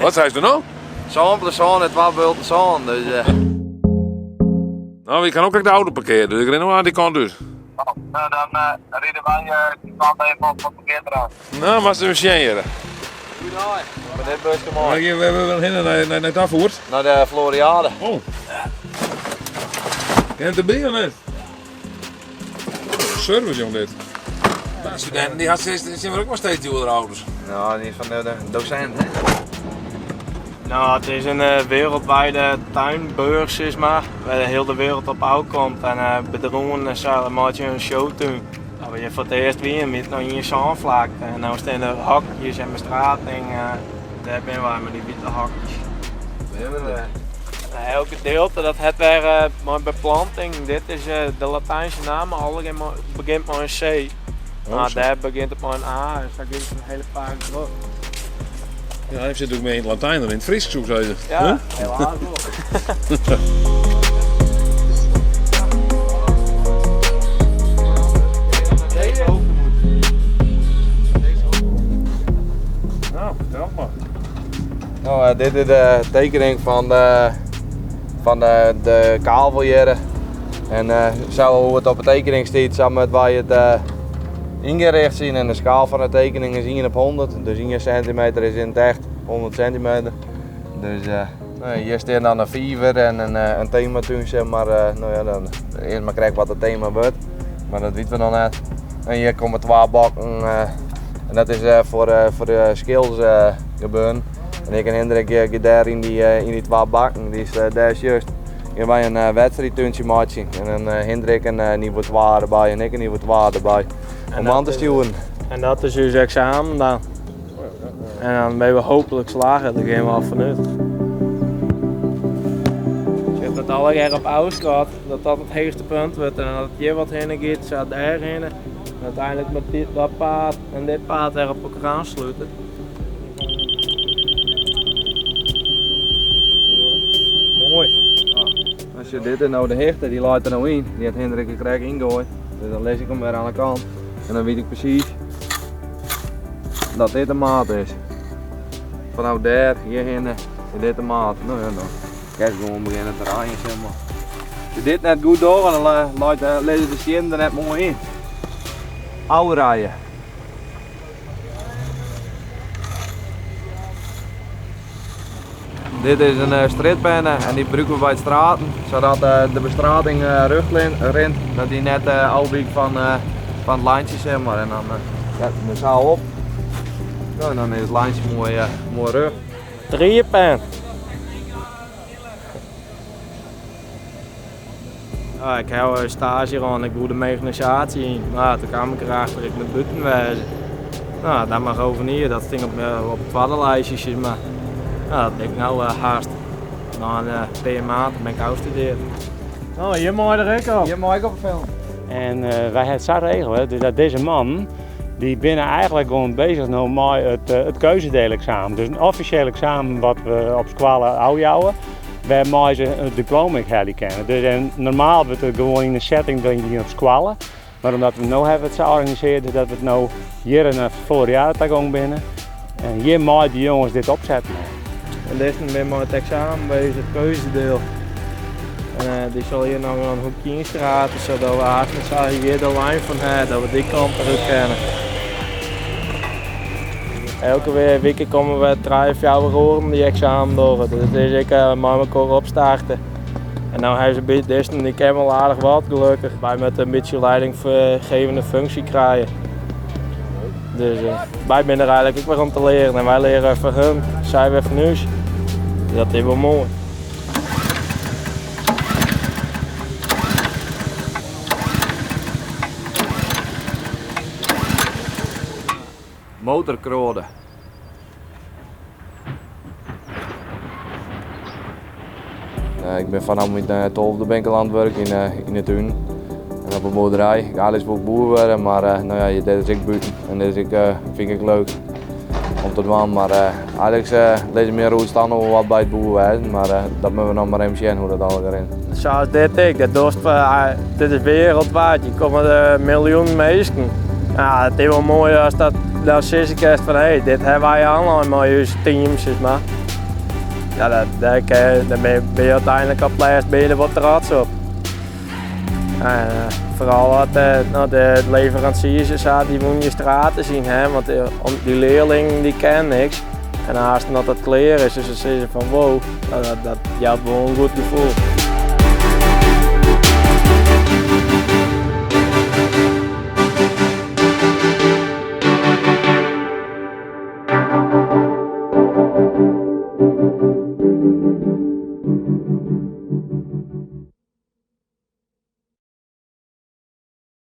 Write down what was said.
Wat seist do no? Sân plus sân is twa bulten sân, dus. No, ik kan ook de auto parkearen, dus ik rin no oan dy kant út. No, dan ride wy dy kant even op it parkearterrein. No, moatst even sjen hjir. Goeidei. Mei dit buske mei. We willen hinne nei Tafûrt. Nei de Floriade. Oh. Kin it derby of net? Service jong dit. De studenten die had zijn we ook nog steeds duurdere auto's. Nou, die van de docent hè. Nou, het is een wereldwijde tuinbeurs, zeg maar, waar de hele wereld op uitkomt. En bedroeven en zo, dan maak je een showtuin. Nou, we voor het eerst weer met nog in zandvlakte. En nou staan er hokjes en bestrating. Daar ben wij met die witte hokjes. Nou, elk gedeelte dat het weer met beplanting. Dit is de Latijnse naam, maar alle begint met een C. Oh, Maar zo. daar begint het met een A, dus daar begint een hele paar terug. Ja, hij zit ook meer in het Latijn dan in het Fries, zou ik zeggen. Ja, Huh? helaas wel. Nou, vertel maar. Nou, dit is de tekening van de kavel. En zo hoe het op de tekening staat, zo met wij het ingericht zien. En de schaal van de tekening is 1 op 100, dus 1 centimeter is in het echt 100 centimeter. Dus nou, hier staat dan een vijver en een thematuin, zeg maar. Nou ja, dan eerst maar krijg wat het thema wordt, maar dat weten we nog net. En hier komen twee bakken en dat is voor de skills gebeuren. En ik en Hendrik gaan daar in die twee bakken, die is daar is juist. Hier wij een wedstrijdtuintje maken. En dan Hendrik een niveau 2 erbij en ik een niveau 2 erbij. En Om dat aan te is- sturen. En dat is dus examen dan. En dan ben we hopelijk slagen, daar gaan we al vanuit. Je dat alle jaar op gaat, dat dat het hoogste punt wordt en dat het hier wat heen gaat, zo daar heen. En uiteindelijk met dit, dat paad en dit paad er op elkaar aansluiten. Mooi. Als je dit nou de hechte, die laat er nou in. Die heeft Hendrik er krijg ingooid. Dus dan lees ik hem weer aan de kant. En dan weet ik precies dat dit de maat is. Vanaf daar, hierheen, is dit de maat. Nou ja, dan kan je gewoon beginnen te rijden, zeg maar. Als je dit net goed doet, dan lezen de stenen er net mooi in. Oude rijden. Dit is een strjitpenne en die gebruiken we bij het straten, zodat de bestrating rug rint, dat die net afwijkt van het lijntje, zeg maar. En dan zet we de zaal op. Nou, en dan is het lijntje mooi rug. Drieën. Ja, ik heb een stage aan, ik doe de mechanisatie in. Nou, toen kwam ik erachter, ik moet buiten wezen. Nou, daar mag over hier, dat ging op het tweede lijstje, zeg maar. Nou, dat ben ik nou haast. Na een PMA, toen ben ik afgestudeerd. Oh, hier mooi er ook op. Hier mag ik op film. En wij hebben het zo regelen, dus dat deze man, die binnen eigenlijk gewoon bezig nou met het keuzedeelexamen. Dus een officieel examen wat we op school afjouwen, waarmee ze het diploma hebben kennen. Dus en normaal wordt het gewoon in een setting dat je op school. Maar omdat we nu hebben het zo georganiseerd dat we het nou hier in een Floriade binnen. En hier mag die jongens dit opzetten. En dit is weer met het examen bezig, het keuzedeel. En die zal hier nog een hoekje instraten, zodat we haast met z'n hier de lijn van hebben, dat we die kant terug kennen. Elke week komen we drie, vier uur die examen door. Dus het is ik maar elkaar opstarten. En nou hebben ze bij dit, die kennen wel aardig wat gelukkig. Wij met een beetje leidinggevende functie krijgen. Dus wij zijn er eigenlijk ook weer om te leren en wij leren van hun, zij weer van ons. Dus dat is wel mooi. Motorkrode. Ik ben vanaf mijn 12e ben ik al aan het werk in de tuin en op een boerderij. Ik ga ook boer worden, maar nou ja, dit is ik buiten en dit is ik, vind ik leuk om te doen. Maar eigenlijk lees ik meer hoe staan nog wat bij het boer wezen, maar dat moeten we nog maar even zien hoe dat allemaal erin. Zoals dit ik, dat dorst, dit is wereldwijd, je komt met miljoenen mensen. Ja, het is wel mooi als dat, dat is ik van hey, dit hebben wij online met onze teams, zeg maar. Ja, dat, dêr, dêr bin je úteinlik op lêst bin je der wat trots op. En, foaral wat no, de leveransiers en sa, dy woene je straten sjen, hè, want dy learlingen dy kenne niks. En aanst dat dat klear is, dus se sizze fan wow, dat jout wol in goed gefoel.